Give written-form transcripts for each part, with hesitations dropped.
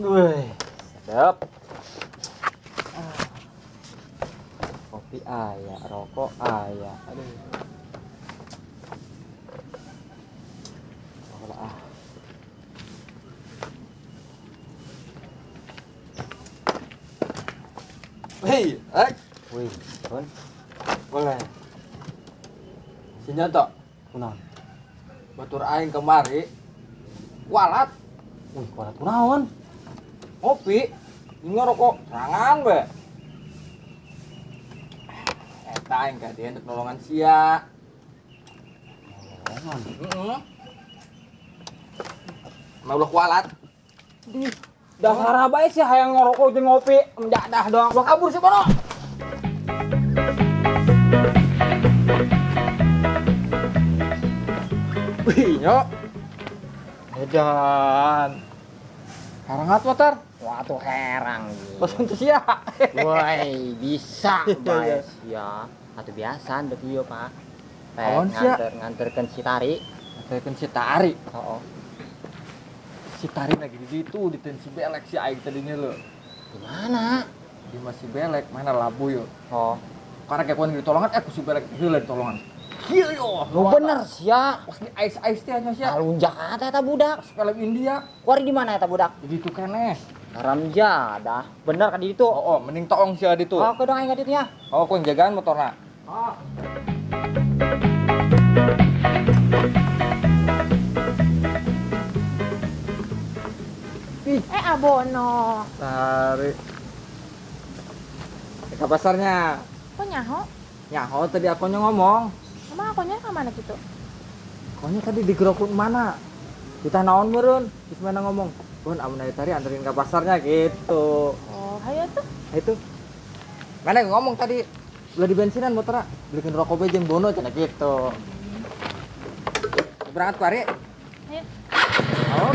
Wih, sedap. Kopi aya, rokok aya. Aduh. Rokok ah. Hei, ek. Wih, Bon. Boleh. Sinya tok. Kunaon? Batur aing kemari. Kualat. Wih, kualat kunaon? Ngopi, ngerokok, serangan we. Eta aing ka dieu nolongan sia. Nolongan. Heeh. Mau ulah kualat. Ih, dasar bae sih hayang ngerokok jeung ngopi, mendadah doang. Gua kabur sih bono. Wih, nyok. Edan. Herang atuh tar. Wah, tuh herang. Pesan tuh sia. Woi, bisa bae sia. Atuh biasa ndek ieu, Pak. Nganterkeun si Tari. Nganterkeun si Tari. Heeh. Si Tari lagi di situ, di tensi belek si aing tadinya lho. Di mana? Di masih belek, mana labu yo. Oh. Karena kayak kuan ditolongan, ku si belek heula ditolongan. Kieu yo. Lu bener sia. Pas di ais-ais teh nya sia. Kalunjak eta eta budak. Pas film India. Kuari di mana eta budak? Di ditu keneh. Haram jadah. Bener ka di ditu. Oh, mending toong sia ditu. Oh, kudu aing ka ditu nya. Oh, ku jagaan motorna. Oh. Abono. Tarik. Ke pasarnya. Kok nyaho? Nyaho tadi akunya ngomong. Emang akunya ke mana gitu? Akunya tadi digerokun mana? Kita naon meureun? Terus mana ngomong? Bun, amun aya tari anterin ke pasarnya gitu. Oh, hayo tuh. Hayo tuh. Mana ngomong tadi beli di bensinan motorna, belikin rokok be jeung Bono cenah gitu. Berangkat ku Ari. Ayo. Oh.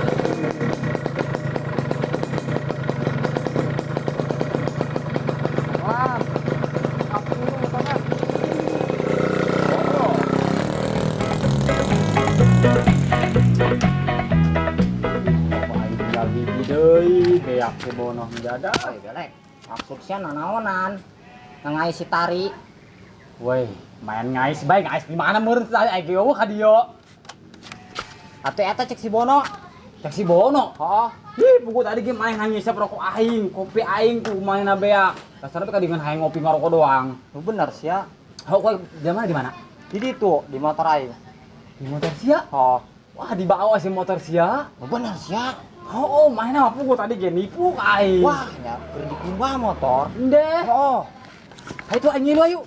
Beak si Bono mendadak. Belek. Maksud sia nanaonan. Ngais si Tari. Woi, main ngais bae, ngais di mana meureun tadi aing ge ka dieu. Atuh eta cek si Bono. Cek si Bono. Heeh. Ih, pugu tadi ge main ngisep rokok aing, kopi aing tuh mainna beak. Dasarna teh kadingan hayang ngopi ngarokok doang. Lu bener sia. Hau kowe di mana di mana? Di ditu, di motor aing. Di motor sia? Heeh. Wah, dibawa si motor sia. Lu bener sia. Oh, main apa gua tadi ge nipu aing. Wah, nya keur dikumbah motor. Ndeh. Oh. Hayu tuh aing ngilu ayo.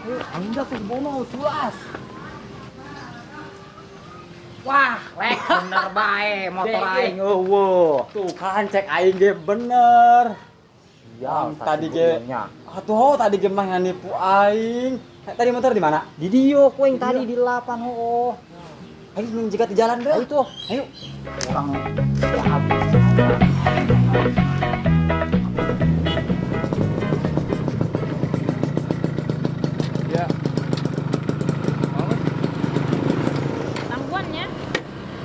Ayo, aing dah tuh Bono culas. Wah, lek bener bae motor aing eueuh. Tuh kan cek aing ge bener. Ya, tadi ge. Atuh tadi ge mah nipu aing. Tadi motor di mana? Di dieu ku aing tadi di lapan heueuh. Ayo menjegat di jalan deh. Ayo tuh. Ayo. Orang ya habis. Ya. Tangguannya.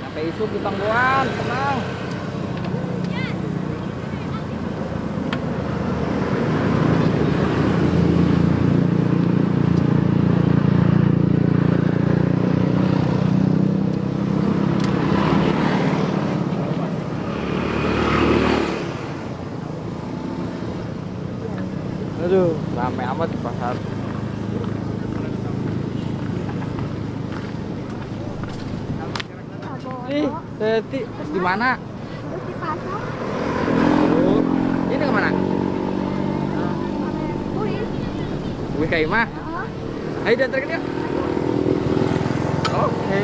Sampai isuk di tangguan, tenang. Aduh, rame amat di pasar. Ih, Teti, di mana? Di pasar. Oh, ini kemana? Wih. Wih kayak mah. Ayo diantarkan ya. Oke.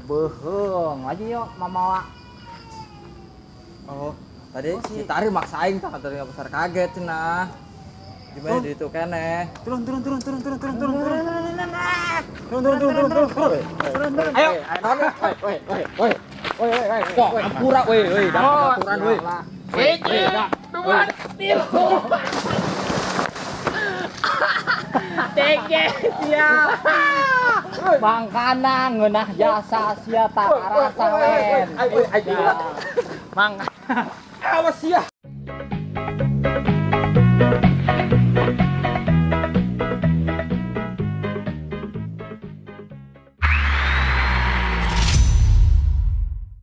Beuheung aja yuk mamawa. Oh, tadi si Tari maksa aing tah tadi pasar kaget cenah. Gimana di itu keneh? Turun turun turun turun turun turun turun turun. Turun turun turun turun turun turun. Turun turun. Ayo. Woi woi woi. Woi woi woi. Kok ampura woi woi, dah aturan woi. Hiji, dua, tilu. Tege sia. Mangkana ngeunah jasa sia tak rasa wen. Mang. Awas sia.